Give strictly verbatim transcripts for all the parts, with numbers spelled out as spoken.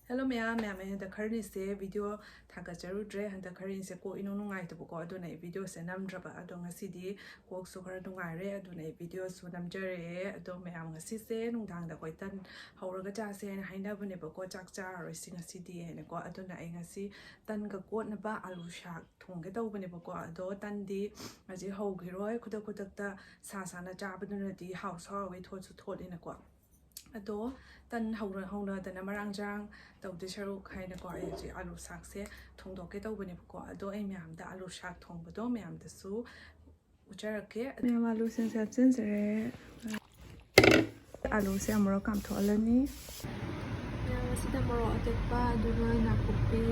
Hello ꯃꯌꯥꯝ, ꯃꯌꯥꯝ, ꯑꯩ ꯍꯟꯗꯛ ꯈꯔꯅꯤꯁꯦ ꯚꯤꯗꯤꯑꯣ ꯊꯥꯒꯠꯆꯔꯨꯗ꯭ꯔꯦ꯫ ꯍꯟꯗꯛ ꯈꯔꯅꯤꯁꯦ ꯀꯣꯛ ꯏꯅꯨꯡ ꯅꯨꯡꯉꯥꯏꯇꯕꯀꯣ, ꯑꯗꯨꯅ ꯑꯩ ꯚꯤꯗꯤꯑꯣꯁꯦ ꯅꯝꯗ꯭ꯔꯕ꯫ ꯑꯗꯣ ꯉꯁꯤꯗꯤ ꯀꯣꯛꯁꯨ ꯈꯔ ꯅꯨꯡꯉꯥꯏꯔꯦ, ꯑꯗꯨꯅ ꯑꯩ ꯚꯤꯗꯤꯑꯣꯁꯨ ꯅꯝꯖꯔꯛꯑꯦ꯫ ꯑꯗꯣ ꯃꯌꯥꯝ, ꯉꯁꯤꯁꯦ ꯅꯨꯡꯗꯥꯡꯗ ꯑꯩꯈꯣꯏ ꯇꯟ ꯍꯧꯔꯒ ꯆꯥꯁꯦ ꯍꯥꯏꯅ ꯍꯥꯏꯅꯕꯅꯦꯕꯀꯣ, ꯆꯥꯛ ꯆꯥꯔꯔꯣꯏꯁꯤ ꯉꯁꯤꯗꯤ ꯍꯥꯏꯅꯀꯣ꯫ ꯑꯗꯨꯅ ꯑꯩ ꯉꯁꯤ ꯇꯟꯒ ꯀꯣꯠꯅꯕ ꯑꯥꯂꯨ ꯁꯥꯛ ꯊꯣꯡꯒꯦ ꯇꯧꯕꯅꯦꯕꯀꯣ꯫ ꯑꯗꯣ ꯇꯟꯗꯤ ꯍꯧꯖꯤꯛ ꯍꯧꯈꯤꯔꯣꯏ, ꯈꯨꯗꯛ ꯈꯨꯗꯛꯇ ꯁꯥ ꯁꯥꯅ ꯆꯥꯕꯗꯨꯅꯗꯤ ꯍꯥꯎꯁꯨ ꯍꯥꯎꯋꯦ, ꯊꯣꯠꯁꯨ ꯊꯣꯠꯂꯤꯅꯀꯣ꯫ ꯑꯗꯣ ꯇꯟ ꯍꯧꯔ ꯍꯧꯅꯗꯅ ꯃꯔꯥꯡ ꯆꯔꯥꯡ ꯇꯧꯗꯣꯏ ꯁꯔꯨꯛ ꯍꯥꯏꯅꯀꯣ, ꯑꯩ ꯍꯧꯖꯤꯛ ꯑꯥꯂꯨ ꯁꯥꯛꯁꯦ ꯊꯣꯡꯗꯣꯛꯀꯦ ꯇꯧꯕꯅꯦꯕꯀꯣ꯫ ꯑꯗꯣ ꯑꯩ ꯃꯌꯥꯝꯗ ꯑꯥꯂꯨ ꯁꯥꯛ ꯊꯣꯡꯕꯗꯣ ꯃꯌꯥꯝꯗꯁꯨ ꯎꯠꯆꯔꯛꯀꯦ꯫ ꯃꯌꯥꯝ, ꯑꯥꯂꯨꯁꯤꯡꯁꯦ ꯍꯥꯞꯆꯤꯟꯖꯔꯦ꯫ ꯑꯥꯂꯨꯁꯦ ꯑꯃꯨꯔꯛ ꯀꯥꯝꯊꯣꯛꯍꯜꯂꯅꯤ꯫ ꯃꯌꯥꯝ, ꯑꯁꯤꯗ ꯃꯣꯔꯣꯛ ꯑꯇꯦꯛꯄ, ꯑꯗꯨꯒ ꯅꯥꯀꯨꯞꯄꯤ,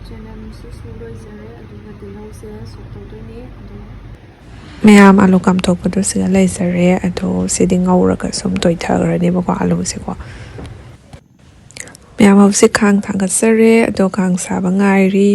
ꯆꯅꯝꯁꯨ ꯁꯨ ꯂꯣꯏꯖꯔꯦ, ꯑꯗꯨꯒ ꯇꯤꯜꯍꯧꯁꯦ ꯁꯣꯛ ꯇꯧꯗꯣꯏꯅꯦ꯫ ꯑꯗꯨꯒ ꯃꯌꯥꯝ, ꯑꯥꯂꯨ ꯀꯥꯝꯊꯣꯛꯄꯗꯣ ꯁꯤꯗ ꯂꯩꯖꯔꯦ꯫ ꯑꯗꯣ ꯁꯤꯗꯤ ꯉꯧꯔꯒ ꯁꯨꯝ ꯇꯣꯏꯊꯈ꯭ꯔꯅꯦꯕꯀꯣ, ꯑꯥꯂꯨꯁꯦꯀꯣ꯫ ꯃꯌꯥꯝ, ꯍꯧꯖꯤꯛ ꯈꯥꯡ ꯊꯥꯡꯒꯠꯆꯔꯦ, ꯑꯗꯣ ꯈꯥꯡ ꯁꯥꯕ ꯉꯥꯏꯔꯤ꯫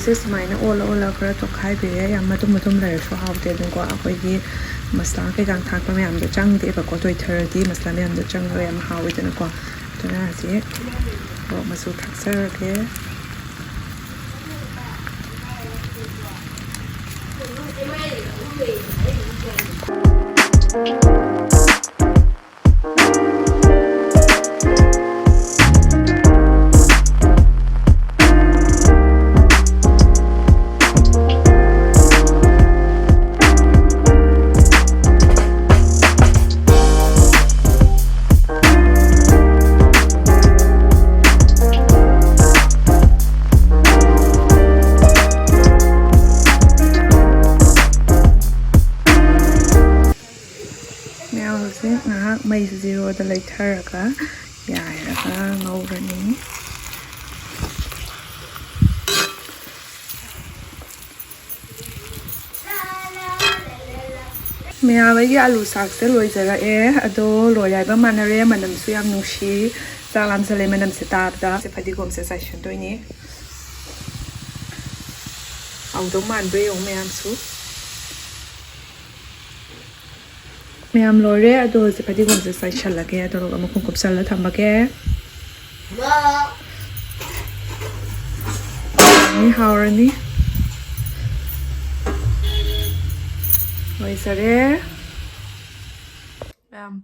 ꯁꯤ ꯁꯨꯃꯥꯏꯅ ꯑꯣꯜꯂ ꯑꯣꯜꯂ ꯈꯔ ꯇꯣꯠꯈꯥꯏꯕꯤꯔꯦ꯫ ꯌꯥꯝ ꯃꯇꯨꯝ ꯃꯇꯨꯝ ꯂꯩꯔꯁꯨ ꯍꯥꯎꯇꯦ꯫ ꯑꯗꯨꯝꯀꯣ ꯑꯩꯈꯣꯏꯒꯤ ꯃꯁꯂꯥ ꯀꯩꯀꯥ ꯊꯥꯛꯄ ꯃꯌꯥꯝꯗꯣ ꯆꯪꯗꯦꯕꯀꯣ, ꯇꯣꯏꯊꯔꯗꯤ ꯃꯁꯂꯥ ꯃꯌꯥꯝꯗꯣ ꯆꯪꯉꯒ ꯌꯥꯝ ꯍꯥꯎꯋꯤꯗꯅꯀꯣ꯫ ꯑꯗꯨꯅ ꯍꯧꯖꯤꯛ ꯃꯣꯔꯣꯛ ꯃꯆꯨ ꯊꯥꯛꯆꯔꯒꯦ꯫ ꯃꯌꯥꯝꯁꯦ ꯉꯥꯏꯍꯥꯛ ꯃꯩꯁꯦ ꯖꯤꯔꯣꯗ ꯂꯩꯊꯔꯒ ꯌꯥꯏꯔꯒ ꯉꯧꯔꯅꯤ꯫ ꯃꯌꯥꯝ, ꯑꯩꯒꯤ ꯑꯥꯂꯨ ꯁꯥꯛꯁꯦ ꯂꯣꯏꯖꯔꯛꯑꯦ꯫ ꯑꯗꯣ ꯂꯣꯏꯔꯦ ꯍꯥꯏꯕ ꯃꯥꯟꯅꯔꯦ꯫ ꯃꯅꯝꯁꯨ ꯌꯥꯝ ꯅꯨꯡꯁꯤ꯫ ꯆꯥꯛ ꯂꯥꯝꯁꯜꯂꯦ ꯃꯅꯝꯁꯦ ꯇꯥꯕꯗ꯫ ꯁꯦ ꯐꯗꯤꯒꯣꯝꯁꯦ ꯆꯥꯏꯁꯟꯗꯣꯏꯅꯦ꯫ ꯍꯥꯎꯗꯧ ꯃꯥꯟꯕ꯭ꯔꯥ ꯌꯦꯡꯉꯨ ꯃꯌꯥꯝꯁꯨ꯫ ꯃꯌꯥꯝ ꯂꯣꯏꯔꯦ꯫ ꯑꯗꯣ ꯍꯧꯖꯤꯛ ꯐꯗꯤꯒꯣꯝꯁꯦ ꯆꯥꯏꯁꯜꯂꯒꯦ꯫ ꯑꯗꯨꯒ ꯃꯈꯨꯝ ꯀꯨꯞꯁꯜꯂ ꯊꯝꯃꯒꯦ꯫ ꯍꯥꯎꯔꯅꯤ, ꯍꯥꯎꯔꯅꯤ꯫ ꯂꯣꯏꯖꯔꯦ꯫ ꯃꯌꯥꯝ,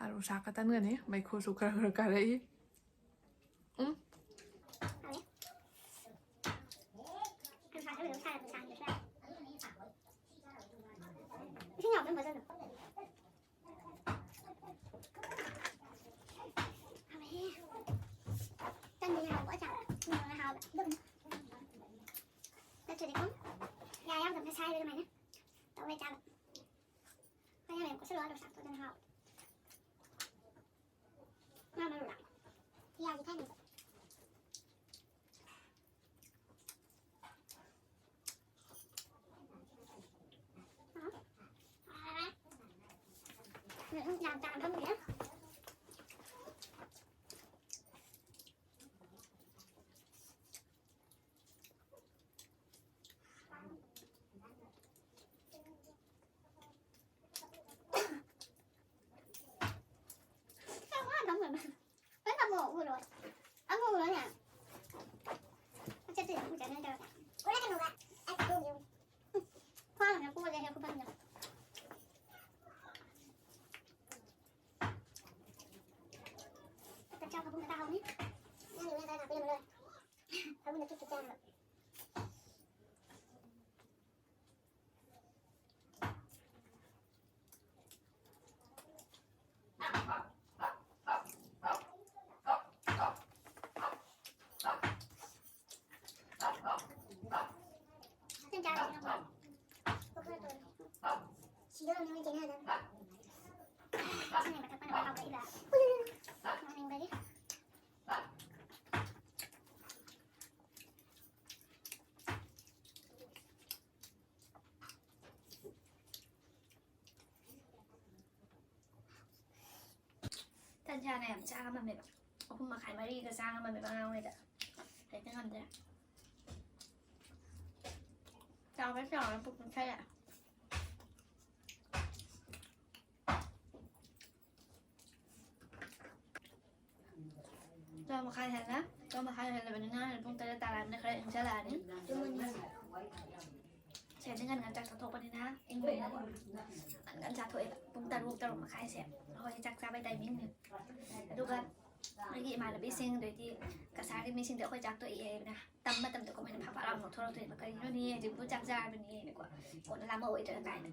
ꯑꯥꯂꯨ ꯁꯥꯛꯀ ꯇꯟꯒꯅꯤ꯫ ꯃꯩꯈꯨꯁꯨ ꯈꯔ ꯈꯔ ꯀꯥꯔꯛꯏ꯫ ꯎꯝ꯫ ꯏꯁꯤꯡ ꯌꯥꯎꯕꯗꯤ ꯑꯗꯨꯝ ꯐꯖꯅ꯫ ꯍꯥꯎꯋꯦꯍꯦ꯫ ꯇꯟꯗꯤ ꯍꯥꯎꯕ ꯑꯆꯥꯔ꯫ ꯎꯝ, ꯍꯥꯎꯕ꯫ ꯑꯗꯨꯝ꯫ ꯅꯠꯇ꯭ꯔꯗꯤꯀꯣ, ꯌꯥ ꯌꯥꯎꯗꯕꯅ ꯁꯥꯏꯕ ꯑꯗꯨꯃꯥꯏꯅ ꯇꯧꯔꯦ ꯆꯥꯕ꯫ ꯃꯌꯥꯝ ꯃꯌꯥꯝ ꯀꯣꯠꯁꯜꯂꯣ ꯑꯥꯂꯨ ꯁꯥꯛꯇꯣ ꯑꯗꯨꯅ ꯍꯥꯎꯋꯦ꯫ ꯉꯥ ꯃꯔꯨꯔꯥ? ꯌꯥꯒꯤ ꯊꯥꯏꯅꯩꯗꯣ꯫ ꯎꯝ, ꯎꯝ, ꯌꯥꯝ ꯆꯥꯅ ꯐꯝꯃꯤꯅꯦ꯫ ꯇꯟꯖꯥꯅ ꯌꯥꯝ ꯆꯥ ꯉꯝꯃꯝꯃꯦꯕ꯫ ꯑꯍꯨꯝ ꯃꯈꯥꯏ ꯃꯔꯤꯒ ꯆꯥ ꯉꯝꯃꯝꯃꯦꯕ ꯑꯉꯥꯡ ꯍꯣꯏꯗ꯫ ꯍꯦꯛꯇ ꯉꯝꯗ꯭ꯔꯦ꯫ ꯆꯥꯎꯔ ꯆꯥꯎꯔ ꯄꯨꯛ ꯄꯤꯛꯊꯔꯛꯑꯦ꯫ ꯇꯔꯨꯛ ꯃꯈꯥꯏ ꯍꯦꯜꯂꯦ꯫ ꯇꯔꯨꯛ ꯃꯈꯥꯏ ꯍꯦꯜꯂꯕꯅꯤꯅ ꯄꯨꯡ ꯇꯔꯦꯠ ꯇꯥꯔꯛꯑꯕꯅꯤꯅ ꯈꯔ ꯏꯪꯁꯜꯂꯛꯑꯅꯤ꯫ ꯁꯦꯟꯁꯦ ꯉꯟ ꯉꯟ ꯆꯥꯛ ꯆꯥꯊꯣꯛꯄꯅꯤꯅ ꯏꯪꯕꯅꯤꯅꯀꯣ꯫ ꯉꯟ ꯉꯟ ꯆꯥꯊꯣꯛꯑꯦꯕ꯫ ꯄꯨꯡ ꯇꯔꯨꯛ, ꯇꯔꯨꯛ ꯃꯈꯥꯏꯁꯦ ꯑꯩꯈꯣꯏ ꯆꯥꯛ ꯆꯥꯕꯩ ꯇꯥꯏꯃꯤꯡꯅꯦ꯫ ꯑꯗꯨꯒ ꯑꯩꯒꯤ ꯏꯃꯥꯟꯅꯕꯤꯁꯤꯡ, ꯑꯗꯩꯗꯤ ꯀꯁꯥꯔꯒꯤ ꯃꯤꯁꯤꯡꯗꯣ ꯑꯩꯈꯣꯏ ꯆꯥꯛ ꯇꯣꯛꯑꯦ ꯍꯥꯏꯕꯅ ꯇꯝ ꯃꯇꯝꯗ ꯀꯃꯥꯏꯅ ꯐꯠ ꯐꯠ ꯂꯥꯎꯅ ꯅꯣꯛꯊꯣꯔꯛꯇꯣꯏꯅꯦꯕ, "ꯀꯔꯤꯅꯣꯅꯦ, ꯍꯧꯖꯤꯛꯄꯨ ꯆꯥꯛ ꯆꯥꯔꯕꯅꯦꯅꯀꯣ, ꯀꯣꯟꯅ ꯂꯥꯝꯃꯛꯑꯣꯏꯗ꯭ꯔꯥ" ꯀꯥꯏꯅ꯫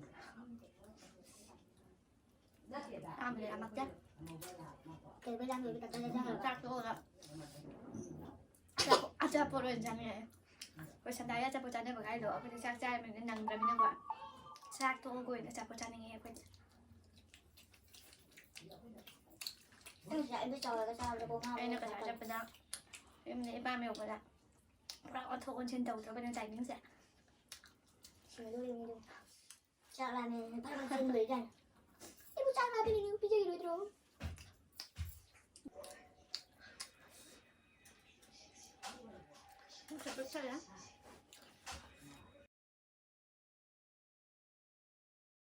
ꯂꯥꯝꯕꯨꯗꯤ ꯂꯥꯝꯃꯛꯇꯦ꯫ ꯀꯩꯕ ꯂꯥꯝꯗꯣꯏꯗꯤ ꯀꯛꯆꯜꯂ ꯆꯥꯔꯣ꯫ ꯆꯥꯛ ꯇꯣꯛꯑꯒ ꯑꯆꯥꯄꯣꯠ, ꯑꯆꯥꯄꯣꯠ ꯑꯣꯏꯅ ꯆꯥꯅꯤꯡꯉꯛꯑꯦ꯫ ꯑꯩꯈꯣꯏ ꯁꯟꯗꯥꯒꯤ ꯑꯆꯥꯄꯣꯠ ꯆꯥꯅꯕ ꯀꯥꯏꯗꯣ ꯑꯩꯈꯣꯏꯗꯤ ꯆꯥꯛ ꯆꯥꯔꯕꯅꯤꯅ ꯅꯪꯗ꯭ꯔꯕꯅꯤꯅꯀꯣ, ꯆꯥꯛ ꯇꯣꯛꯑꯒ ꯑꯣꯏꯅ ꯑꯆꯥꯄꯣꯠ ꯆꯥꯅꯤꯡꯉꯦ ꯑꯩꯈꯣꯏꯗꯤ꯫ ꯅꯪ ꯉꯁꯥꯏ ꯑꯗꯨ ꯇꯧꯔꯒ ꯆꯥꯕꯗꯣ ꯀꯣꯛ ꯉꯥꯎꯔꯦ꯫ ꯑꯩꯅ ꯀꯁꯥꯔ ꯆꯠꯄꯗ ꯌꯨꯝꯗ ꯏꯄꯥꯝ ꯌꯧꯕꯗ ꯄꯨꯔꯥ ꯑꯣꯟꯊꯣꯛ ꯑꯣꯟꯁꯤꯟ ꯇꯧꯗ꯭ꯔꯕꯅꯦ ꯇꯥꯏꯃꯤꯡꯁꯦ꯫ ꯁꯤꯗꯣꯔꯤꯕꯅꯤ ꯑꯗꯨꯝ꯫ ꯆꯥꯛ ꯂꯥꯝꯃꯦ ꯐꯠ ꯐꯠ ꯆꯦꯟꯕ ꯂꯣꯏ ꯀꯥꯏꯅ꯫ ꯑꯩꯕꯨ ꯆꯥꯛ ꯂꯥꯝꯃꯦ ꯄꯤꯖꯈꯤꯔꯣꯏꯗ꯭ꯔꯣ? ꯆꯠꯄ ꯆꯠꯂꯦ꯫